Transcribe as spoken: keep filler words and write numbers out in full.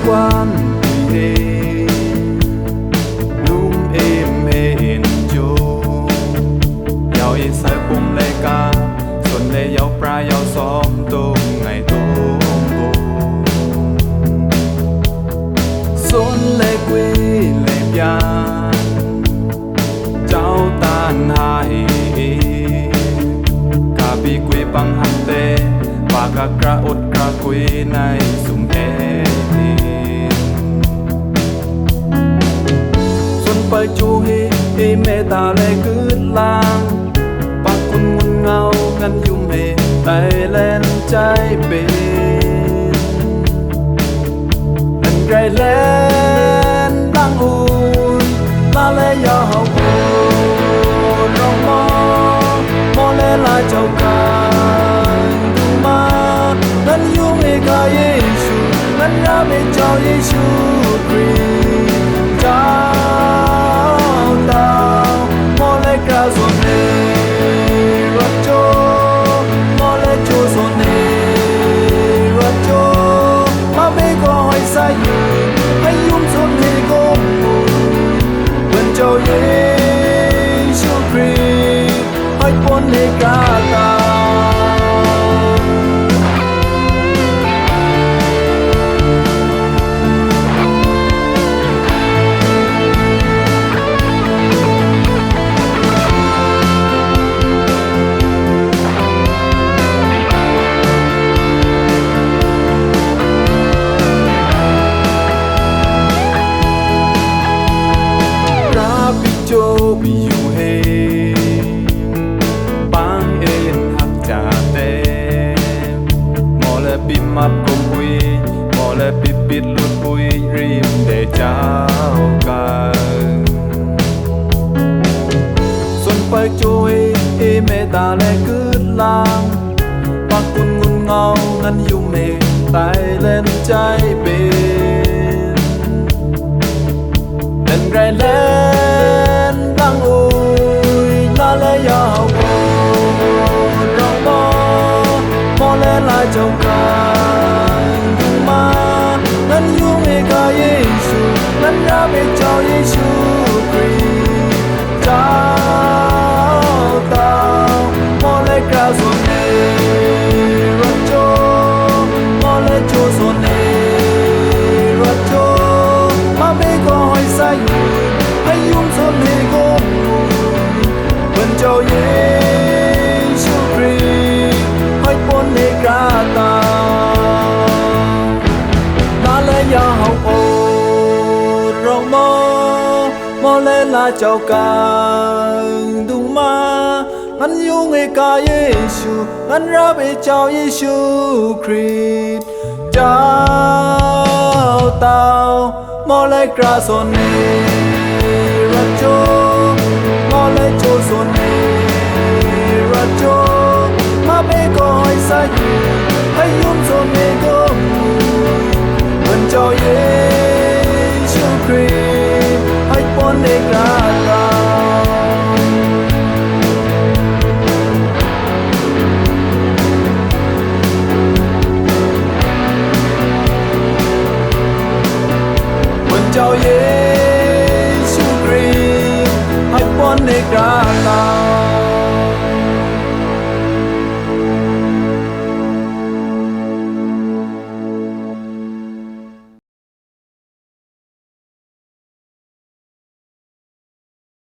Quan he, num em he en jo. Yau e sai pum le ka, son le yau pra yau som tung ngai tung bo. Son le kui le pian, chau tan ha he. Ka bi kui pang hante, ba ka kra ut kra kui nai sum e. Sun pai chu he, he me ta le kut lang. Pak kun ngun ngau ngan yum he, tai len chai pe. Len grai len lang ui, la le ya hau ko rong mo, mo le la chau kai du ma. Ngan yum e ka Yesu, ngan ra me chau Yesu Christ. Chau tau, mo le ka son ne ra cho, mo le cho son ne ra cho. Ma be ko hai sa yu, hai yum son ne ko mu. Wen chau Yesu Christ, hai pon ne ka ta. Ra pi cho pi yu he, pang en hak cha te. Mo le pi map kum ui, mo le pi pit lut ui, rim de chau kai. Sun pai cho e, e me ta le kut lang. Pak kun ngun ngau ngan yum e, tai len chai pe. Len rai len lang ui, la le ya hau ko rong mo, mo le la chau kai du ma. Ngan yum e ka Yesu, ngan ra me chau Yesu Christ. Chau tau, mo le ka son ne ra cho, mo le cho son ne ra cho. Ma be ko hai sa yu, hai yum son ne ko mu. Wen chau Yesu Christ, hai pon ne ka ta. La le ya hau o rong mo, mo le la chau kai du ma. Ngan yum e ka Yesu, ngan ra be chau Yesu Christ. Chau tau, mo le kra son ne ra cho, mo le cho son ne ra cho. Ma be ko hai sa yu, hai yum son ne ko. Wen chau Yesu Christ, hai pon ne kra ta. Wen chau Yesu Christ, hai pon ne kra